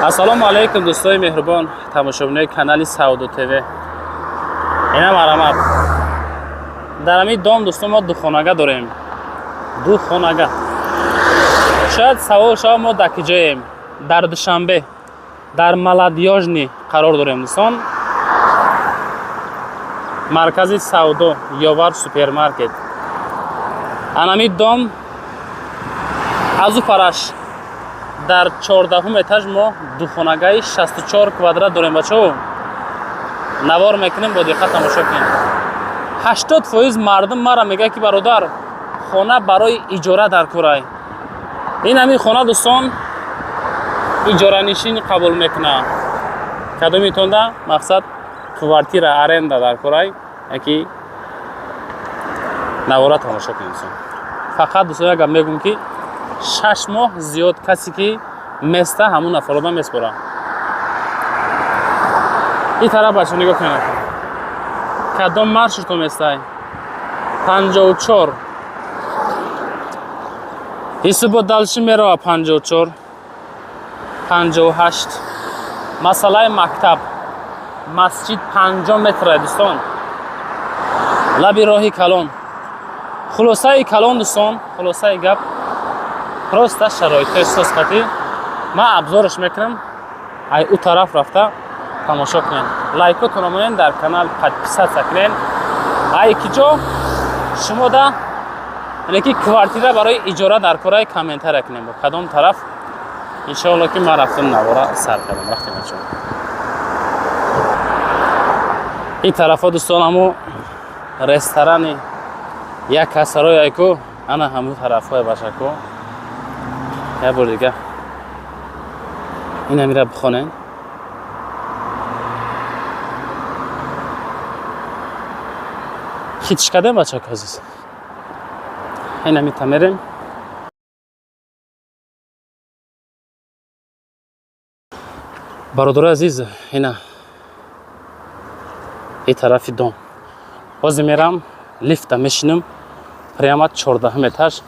Ассалому алайкум, дӯстои меҳрубон, тамошобинои канали Савдо ТВ. Ина марҳамат. Дар ҳамин дом, дӯстон, мо духонага дорем. Ду хонага. Шояд савол шава, мо дар куҷоем? Дар Душанбе, дар Молодёжный қарор дорем, дӯстон. Маркази савдо Ёвар супермаркет. Анами дом азу параш дар 14-ум этаж мо духонагаи 64 квадрат дорем, бачао. Навор мекунем, бо диққат тамошо кунем. 80% мардум мара мегӯяд, ки бародар, хона барои иҷора дар курай. Ин ҳамин хона, дӯстон, иҷоранишин қабул мекунад. Кадомитонда мақсад квартира аренда дар курай, яки навора тамошо кунед, дӯстон. Фақат, дӯстон, як гап мегӯм, ки 6 моҳ зиёд касе ки места, ҳамун нафарода меспорад. Ин тараф, бача, нигоҳ кунед, кадом маршруто местай? 54 ҳисубо дальше мерава, 54, 58. Масъалаи мактаб, масҷид 50 метра, дӯстон, лаби роҳи калон. Хулосаи калон, дӯстон, хулосаи гап, просто шароитҳои созқатӣ. Ман обзорш мекунам, ай ӯ тараф рафта тамошо кунед. Лайкотонро монед, дар канал подписаться кунед. Ай ки ҷо шумо да яъне ки квартира барои иҷора дар кораи, комментария кунем, бо кадом тараф. Иншоалло, ки ман рафтам, навора сар кардам. Рафтем, бачаҳо. Ин тарафҳо, дӯстон, ҳамо ресторани як касарои айку, ана ҳамун тарафҳои, бачако. Як бор дига ин амира бихонем. Хитш кардем, бачако азиз. Ин амита мерем. Бародарои азиз, ина и тарафи дом. Ҳозир мерам, лифта мешинам, прямо 14-ум этаж.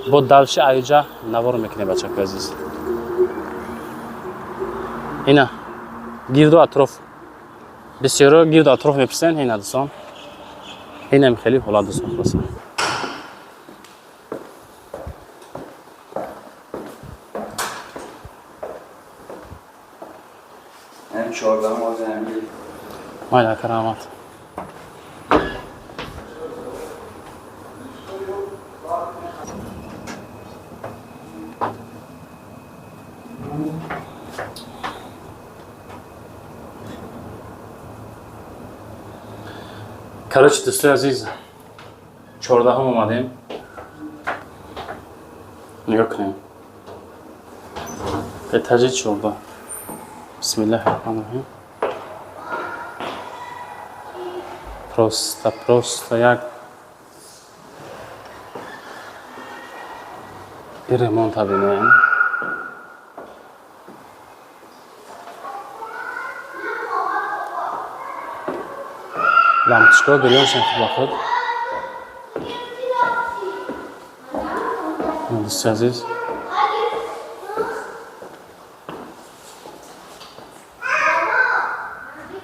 Бо дальше аюҷа навор мекунем, бачако азиз. Ина гирду атроф, бисёро гирду атроф мепурсен. Ина, дӯстон, инам хеле ҳолат, дӯстон, хулоса. هم 14 ماه زمین. Майна карамат. Короче, дӯстои азиз, 14-ум омадем. Нигоҳ кунем, этажи 14. Бисмиллаҳи раҳмани раҳим. Просто як и ремонта бинем. Лампочка гирёншен хуб ба худ. Дӯсти азиз,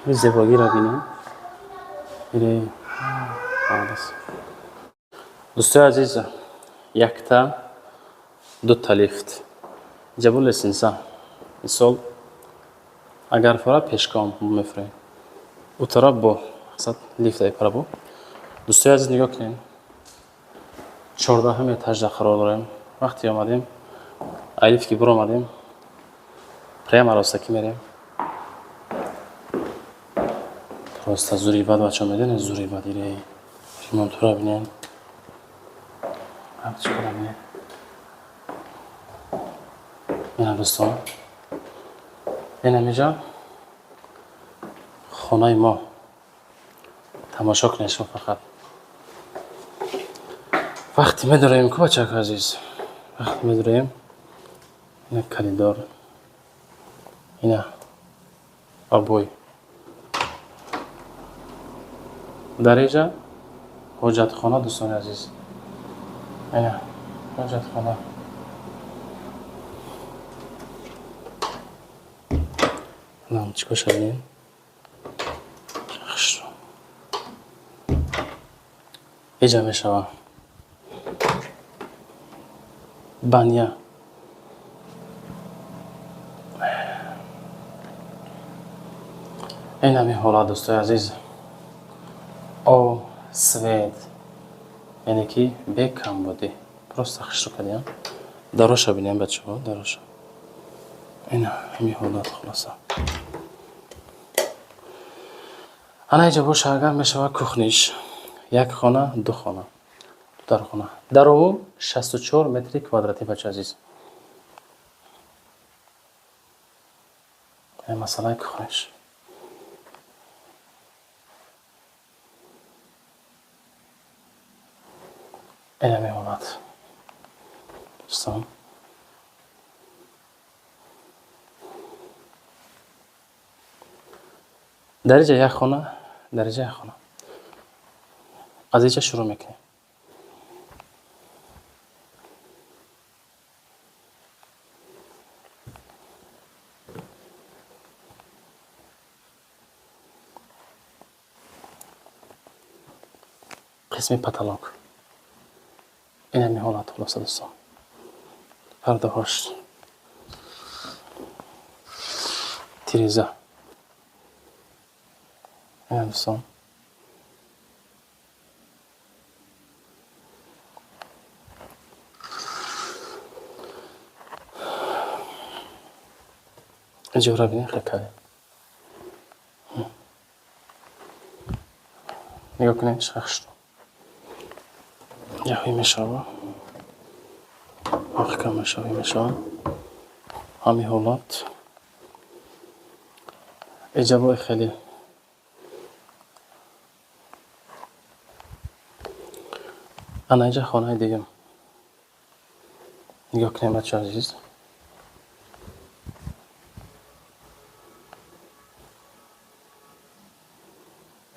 ин зебогиро бинем. Ире молодец. Дӯстои азиз, якта, дута лифт, ҷабу лестница. Мисол, агар фора пешком мефурем, ӯ тараф бо мақсад лифт ай парабо. Дӯстои азиз, нигоҳ кунед, 14-ум этажда қарор дорем. Вақте омадем, ай лифт ки биромадем, прямо ростакӣ мерем. Просто зури бад, бачаҳо, медонед, зури бад. Ире ремонтура бинед, лампочкара бинед. Ина, дӯстон, инам иҷа хонаи мо. Тамошо кунед шумо фақат. Вақте медороем ку, бачако азиз, вақте медороем, ина коридор, ина обои. Дар инҷа ҳоҷатхона, дӯстони азиз, ина ҳоҷатхона. Лампочкаша бинед. Хушрӯ. Иҷа мешава. Баня. Ин ҳамин ҳолат, дӯстои азиз. Об, свет, яъне ки бе камбудӣ. Просто хушрӯ кардиям. Дароша бинем, бачаҳо, дароша. Ин ҳамин ҳолат хулоса. Ана иҷа боша, агар мешава кухниш. Як хона, ду хона. Ду дархона. Дар умум 64 метри квадратӣ, бача азиз. Ин масъалаи кухниш. Ин ҳамин ҳолат. Дӯстон. Дар иҷа як хона, дар иҷа як хона. Аз иҷа шурӯъ мекунем. Қисми потолок. Ин ҳамин ҳолат хулоса, дӯстон. Пардаҳош. Тиреза. Ина дӯстон. Иҷора бинед хеле. Нигоҳ кунед, чӣ хушрӯ. Яҳӣ мешава. Маҳкам мешава, мешава. Ҳамин ҳолат. Иҷа бо хеле ана иҷа хонаи дигам. Нигоҳ кунед, бачаҳо азиз.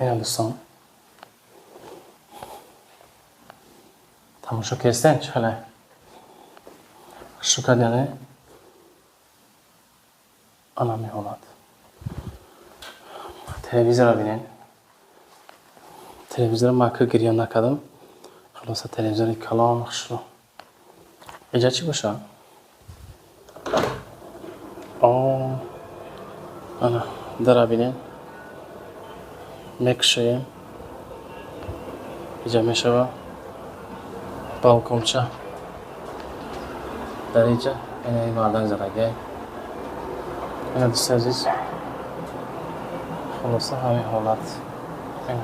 Ина дӯстон. Тамошо кестен чӣ хеле? Хушрӯ кардиане? Ана ҳамин ҳолат. Телевизорро бинед. Телевизорро ман ка гирён накардам. Хулоса телевизори калон хушрӯ. Иҷа чӣ боша? О, ана дара бинед. Мекушоем. Иҷа мешава балконча. Дар иҷа ина ин мардак задагиай. Ина дӯсти азиз. Хулоса ҳамин ҳолат. Ина.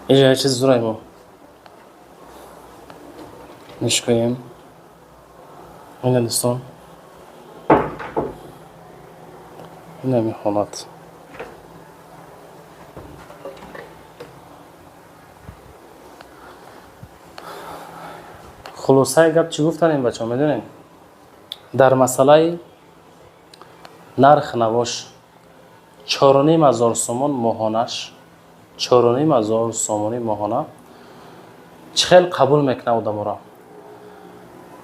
Иҷа як чиз зурай мо. Нишкоем. Ина дӯстон. Ин ҳамин ҳолат. Хулосаи гап чӣ гуфтанем, бачаҳо, медонед? Дар масъалаи нарх навош 4500 сомон моҳонаш, 4500 сомони моҳона чӣ хел қабул мекунад одаморо?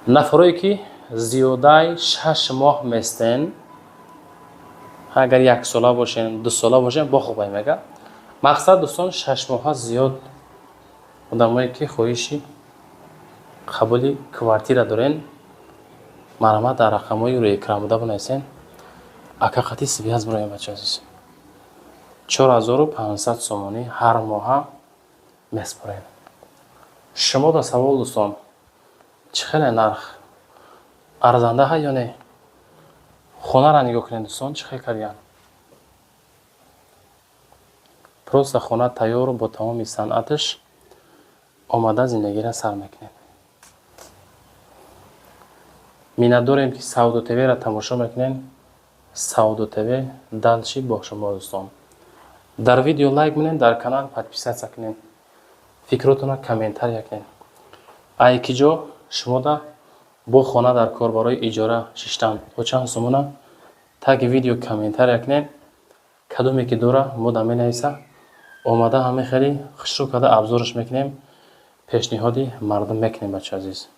Нафарое ки зиёдаи 6 моҳ местен, агар як сола бошен, ду сола бошен, бо хубай мега. Мақсад, дӯстон, 6 моҳа зиёд одамое ки хоҳиши қабули квартира дорен, марҳамат, дар рақамҳои рӯи экран буда бинависен. Ака қати связь бироем, бача азиз. 4500 сомонӣ ҳар моҳа меспорем. Шумо да савол, дӯстон, чӣ хеле нарх? Арзанда ҳа ё не? Хонаро нигоҳ кунед, дӯстон, чӣ хел кардиян. Просто хона тайёр бо тамоми санъаташ омада зиндагиро сар мекунед. Миннатдорем, ки Савдо ТВ-ро тамошо мекунед. Савдо ТВ дальше бо шумо, дӯстон. Дар видео лайк монед, дар канал подписаться кунед. Фикротонро комментария кунед. Ай ки ҷо шумо да бо хона дар кор барои иҷора шиштан то чанд сомона таги видео комментария кунед. Кадоме ки дора мо да менависа, омада ҳамин хеле хушрӯ карда обзорш мекунем, пешниҳоди мардум мекунем, бача азиз.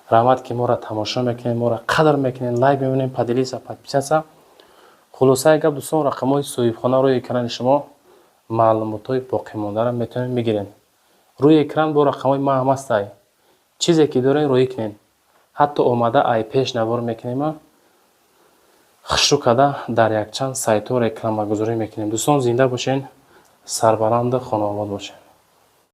Раҳмат, ки моро тамошо мекунед, моро қадр мекунед, лайк мемонед, поделиться, подписаться. Хулосаи гап, дӯстон, рақамҳои соҳибхона рӯи экрани шумо. Маълумотҳои боқимондаро метавонед бигиред. Рӯи экран бо рақамҳои ман ҳам ҳастай. Чизе ки доред, роҳӣ кунед. Ҳатто омада ай пеш навор мекунема, хушрӯ карда дар якчанд сайтҳо рекламагузорӣ мекунем. Дӯстон, зинда бошед, сарбаланду хонаобод бошед.